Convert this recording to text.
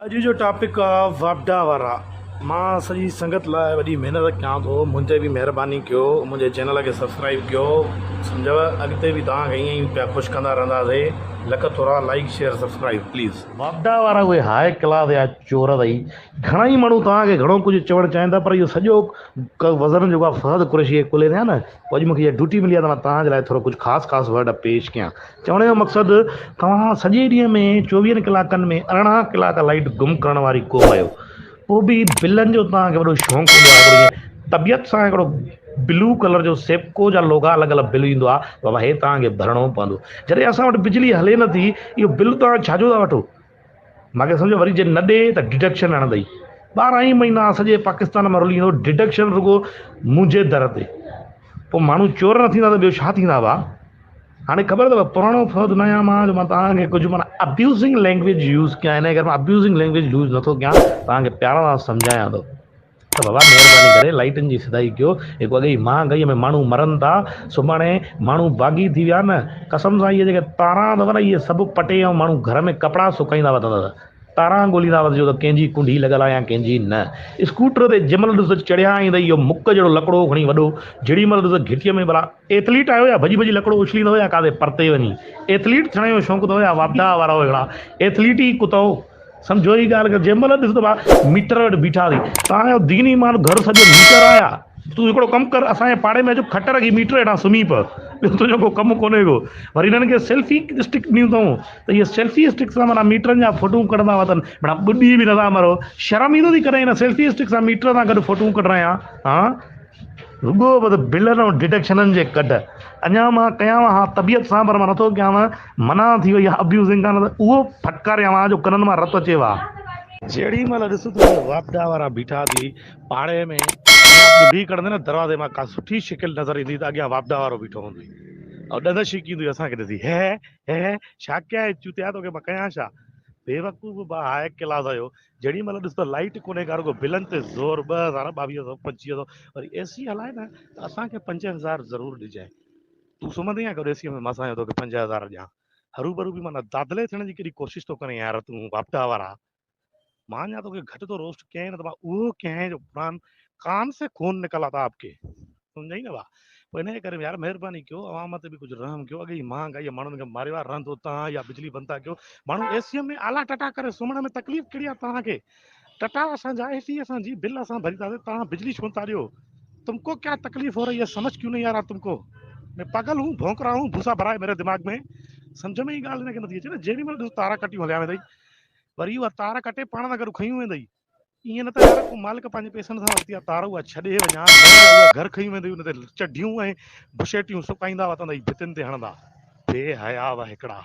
اڄ جو ٽاپڪ آ واپڊا وارا مان سڄي سنگت لاء وڏي محنت ڪيان ٿو منهنجي به مهرباني ڪيو منهنجي چينل کي سبسڪرائب ڪيو سمجهو اڳتي به توهان کي ائين ئي پيا خوش ڪندا رهنداسي لک ٿورا لائيڪ شيئر سبسڪرائب پليز. واپڊا وارا اهي هاء ڪلاس جا چور اٿئي گهڻا ئي ماڻهو توهان کي گهڻو ڪجهه چوڻ چاهين ٿا پر اهو سڄو وزن جيڪو آهي فهد قريشي جي ڪلهي تي آهي نه پوء اڄ مون کي اها ڊيوٽي ملي آهي ته مان توهان جي لاء ٿورو ڪجهه خاص خاص ورڊ پيش ڪيان. چوڻ جو مقصد توهان سڄي ڏينهن ۾ چوويهن ڪلاڪن ۾ 18 ڪلاڪ لائيٽ گم ڪرڻ واري قوم آهيو. پوء به بلن جو توهان کي وڏو شونق هوندو آهي. هڪڙو جيئن طبيعت سان هڪڙو بلو ڪلر جو سيپڪو جا لوگا لڳل بل ايندو آهي بابا هي توهان کي ڀرڻو پوندو. جڏهن اسان وٽ بجلي هلي نٿي اهو بل توهان ڇا جو ٿا وٺو؟ مان کي سمجهو وري جي نه ڏي ته ڊڊڪشن هڻندئي. 12 ئي مهينا سڄي پاڪستان مان رلي ايندو ڊڊڪشن رڳو منهنجي در تي. پوء ماڻهو چور نه ٿيندا ته ٻيو ڇا ٿيندا ڀا. هاڻي خبر اٿو پراڻو فوج نه آهيان مان جو مان توهان کي ڪجهه معنيٰ ابيوزنگ لينگويج يوز ڪيان ان ڪري مان ابيوزنگ لينگويج يوز نٿو ڪيان توهان کي پيار سان سمجهايان ٿو. ته بابا مهرباني ڪري لائيٽن جي سڌائي ڪيو هڪ اڳي ئي مهانگائي ۾ ماڻهو مرن ٿا سڀاڻي ماڻهو باغي ٿي ويا نه قسم سان اهي جيڪي تاران اٿو نه اهي سڀ پٽي ۽ ماڻهو گهر ۾ ڪپڙا سڪائيندا وتندا تاران ڳوليندا وتجو ته ڪنهن جي ڪنڍي لڳل آهي يا ڪنهن جي نه اسڪوٽر تي جنهن مهل ڏس چڙهيا آهين ته اهو مڪ جهڙو لڪڙو کڻي وڏو جهڙي مهل ڏس گهٽيء ۾ ڀلا ايٿليٽ آهيو يا ڀڄي ڀڄي لڪڙو اڇليندو يا ڪاٿي پرتي وڃي ايٿليٽ ٿيڻ جو شوق اٿو يا واپڊا وارا هڪڙا ايٿليٽ ئي ڪتو سمجهو هي ڳالهه ڪر جنهن مهل ڏس ته ڀاء ميٽر وٽ بيٺا سين توهان جو دين ايمان گهر سڄو ميٽر آ يا تون هڪڙو ڪم ڪر اسان جي پاڙي ۾ اچ کٽ رکي ميٽر هيٺان سمهي پء ٻيو تنهنجو ڪو ڪم ڪونهي ڪو وري هنن کي سيلفي اسٽڪ ڏنيون اٿئون ته اهي سيلفي اسٽڪ سان معنيٰ ميٽرن جا فوٽو ڪڍندا وتن معنيٰ ٻڏي به نٿا مرو شرم ايندو اٿئي ڪڏهن هن سيلفي اسٽڪ سان ميٽر سان گڏ فوٽو ڪڍرايان ها رڳو بس بلن ۽ ڊڊڪشنن جي ڪڍ. اڃا مان ڪيانو ها طبيعت سان پر مان نٿو ڪيانو، منع ٿي وئي آهي ابيوزنگ کان نه ته اهو ڦٽڪاريانو ها جو ڪنن مان رت اچيو ها. جهڙي مهل ڏس ته اهي واپڊا وارا بيٺا ٿي پاڙي ۾ اڃا ٻڍي ڪڍندي نه دروازي مان ڪا سٺي شڪل نظر ايندي ته اڳيان واپڊا وارو بيٺو هوندو ۽ ڏند شيڪيندو اسان کي ڏسي هي هي هي ڇا ڪيائين چوتيا توکي مان ڪيان ڇا بيوقوف با هاء ڪلاس آهيو جهڙي مهل ڏس ته لائيٽ ڪونهي ڪا رڳو بلن تي زور 2000 2200 2500 وري اي سي هلائي نه ته اسان کي 5000 ضرور ڏجانء تون سمهندين يا گڏ اي سي ۾ مان سان توکي 5000 ڏيان هروڀرو به معنيٰ دادلي ٿيڻ جي ڪيڏي ڪوشش ٿو ڪرين يار تون واپڊا وارا مان اڃا توکي گهٽ ٿو روسٽ ڪيائين نه ته مان اهو ڪيائين جو قرآن ڪان سي خون نڪل آتا آپ ڪي سمجهائي نه ڀاء پوء انهيء ڪري يار مهرباني ڪيو عوام تي به ڪجهه رحم ڪيو اڳي ئي مهانگائيء ماڻهن کي ماريو آهي رهندو توهان يا بجلي بند ٿا ڪيو ماڻهو اي سيء ۾ آلا ٽٽا ڪري سمهڻ ۾ تڪليف ڪهڙي آهي توهان کي ٽٽا اسان جا اي سي اسان جي بل اسان ڀرينداسين توهان بجلي ڇو نٿا ڏيو تم ڪو ڪيا تڪليف هو رهي هي سمجھ ڪيون نهين آ رها تم ڪو مين پاگل هون ڀونڪ رها هون ڀوسا ڀرا هي ميري دماغ ۾ سمجھ ۾ ئي ڳالهه هن کي نٿي اچي نه جيڏي مهل ڏس تارا ڪٽيون هليا ويندئي وري اها تار ڪٽي پاڻ سان گڏ کنيون ويندئي ائين نه ته يار ڪو مالڪ پنهنجي پئسن سان ورتي آ تار اها ڇڏي وڃان نه اها گهر کنئي ويندي ان تي چڍيون ۽ بشيٽيون سڪائيندا وتندئي ڀتين تي هڻندا بي حيا هڪڙا.